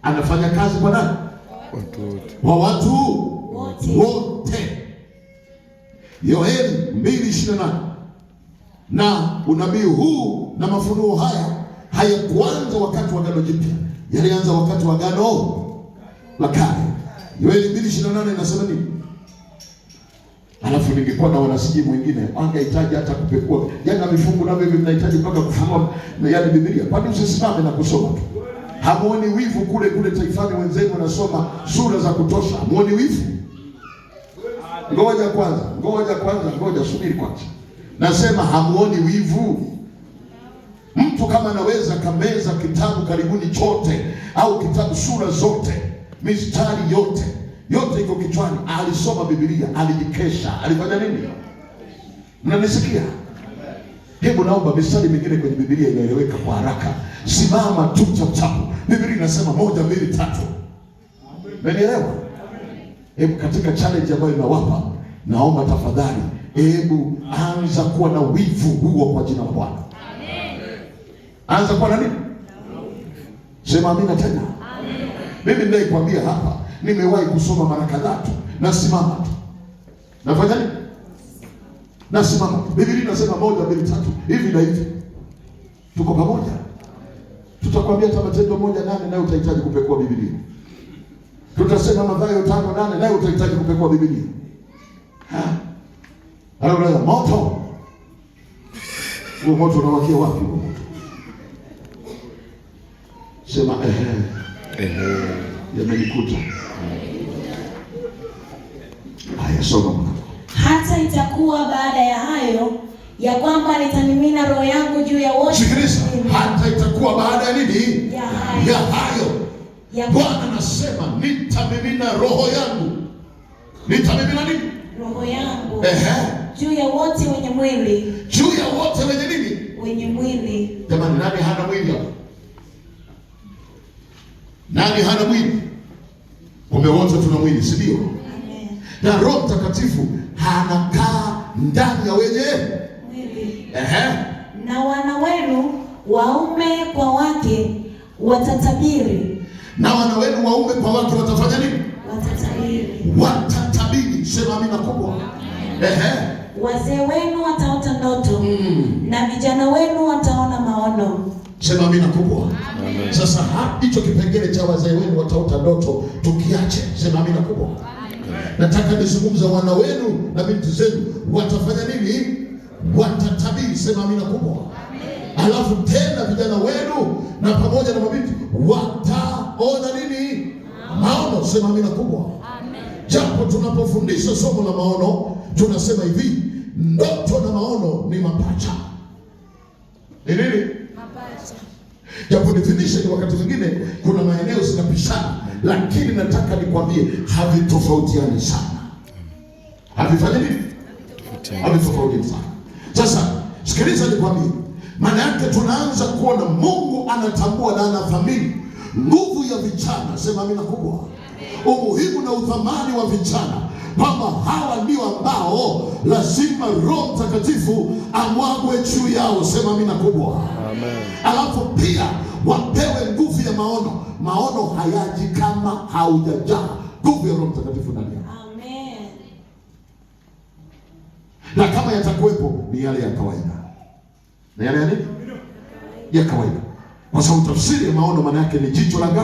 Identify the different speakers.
Speaker 1: Anafanya kazi kwa nani?
Speaker 2: Watu wote.
Speaker 1: Kwa watu
Speaker 3: Wote.
Speaker 1: Wote. Yoeli 2:28. Na unabii huu na mafunuo haya hayakuanza wakati wa Agano Jipya, yalianza wakati wa Agano la Kale. Yoeli 2:28 inasema nini? Alafu ningekuwa na wanasiji mwingine angehitaji hata kupekua. Yaani na vifungu navyo hivi mnahitaji mpaka kufunua, yaani Biblia. Kwani usisimame na kusoma tu? Hamuoni wivu kule kule taifani, wenzenu wanasoma sura za kutosha. Hamuoni wivu? Ngoja kwanza, ngoja kwanza, ngoja subiri kwanza. Nasema hamuoni wivu? Mtu kama anaweza kameza kitabu karibuni chote au kitabu sura zote, mistari yote, yote iko kichwani, alisoma Biblia, alijikesha, alifanya nini? Mnanisikia? Hebu naomba mistari mingine kwenye Biblia inaeleweka kwa haraka. Simama tu chap chap. Biblia inasema moja, mbili, tatu. Umenielewa? Hebu katika challenge ambayo inawapa, naomba tafadhali, hebu anza kuwa na wivu huo kwa jina la Bwana. Anza kuwa na nini? Sema amina tena. Mimi ninayekwambia hapa, nimewahi kusoma mara kadhaa tu, nasimama tu. Nafanya nini? Nasimama tu. Biblia inasema moja, mbili, tatu, hivi na hivi. Tuko pamoja? Tutakwambia hata Matendo 1:8 nayo utahitaji kupekua Biblia. Tutasema Mathayo 5:8 nayo utahitaji kupekua Biblia. Alafu moto. Huo moto unawakia wapi huo moto? Sema ehe.
Speaker 2: Ehe.
Speaker 1: Yamenikuta. Haya, soma mwanangu.
Speaker 3: Hata itakuwa baada ya hayo ya kwamba nitamimina roho yangu juu ya wote.
Speaker 1: Sikiliza, hata itakuwa baada ya nini?
Speaker 3: Ya hayo.
Speaker 1: Ya hayo.
Speaker 3: Ya
Speaker 1: Bwana anasema nitamimina roho yangu. Nitamimina nini?
Speaker 3: Roho yangu
Speaker 1: Ehe.
Speaker 3: juu ya wote wenye mwili,
Speaker 1: Juu ya wote wenye nini?
Speaker 3: Wenye mwili.
Speaker 1: Jamani, nani hana mwili hapa? Nani hana mwili? Kumbe wote tuna mwili, si ndio?
Speaker 3: Amen.
Speaker 1: Na Roho Mtakatifu anakaa ndani ya wenye
Speaker 3: Mwili.
Speaker 1: Ehe.
Speaker 3: Na wana wenu waume kwa wake watatabiri.
Speaker 1: Na wana wenu waume kwa wake watafanya nini?
Speaker 3: Watatabiri.
Speaker 1: Watatabiri. Sema amina kubwa. Ehe.
Speaker 3: Wazee wenu wataota ndoto na vijana wenu wataona maono.
Speaker 1: Sema amina kubwa. Sasa hicho kipengele cha wazee wenu wataota ndoto tukiache. Sema amina kubwa. Nataka nizungumze wana wenu na binti zenu watafanya nini? Watatabiri. Sema amina kubwa. Alafu tena vijana wenu na pamoja na mabinti wataona nini? Maono. Sema amina kubwa. Japo tunapofundisha somo la maono tunasema hivi, ndoto na maono ni mapacha. Ni nini?
Speaker 3: Mapacha.
Speaker 1: Japo definition wakati mwingine kuna maeneo zinapishana, lakini nataka nikwambie havitofautiani sana. Havifanyi nini? Havitofautiani sana. Sasa sikiliza nikwambie, maana yake tunaanza kuona Mungu anatambua na anathamini nguvu ya vijana. Sema amina kubwa. Umuhimu na uthamani wa vijana, kwamba hawa ndio ambao lazima Roho Mtakatifu amwagwe juu yao. Sema amina kubwa.
Speaker 2: Amen.
Speaker 1: Alafu pia wapewe nguvu ya maono. Maono hayaji kama haujajaa nguvu ya Roho Mtakatifu ndani yako.
Speaker 3: Amen.
Speaker 1: Na kama yatakuwepo ni yale ya kawaida. Na yale ya nini? Ya kawaida. Kwa sababu tafsiri ya maono maana yake ni jicho la ngapi?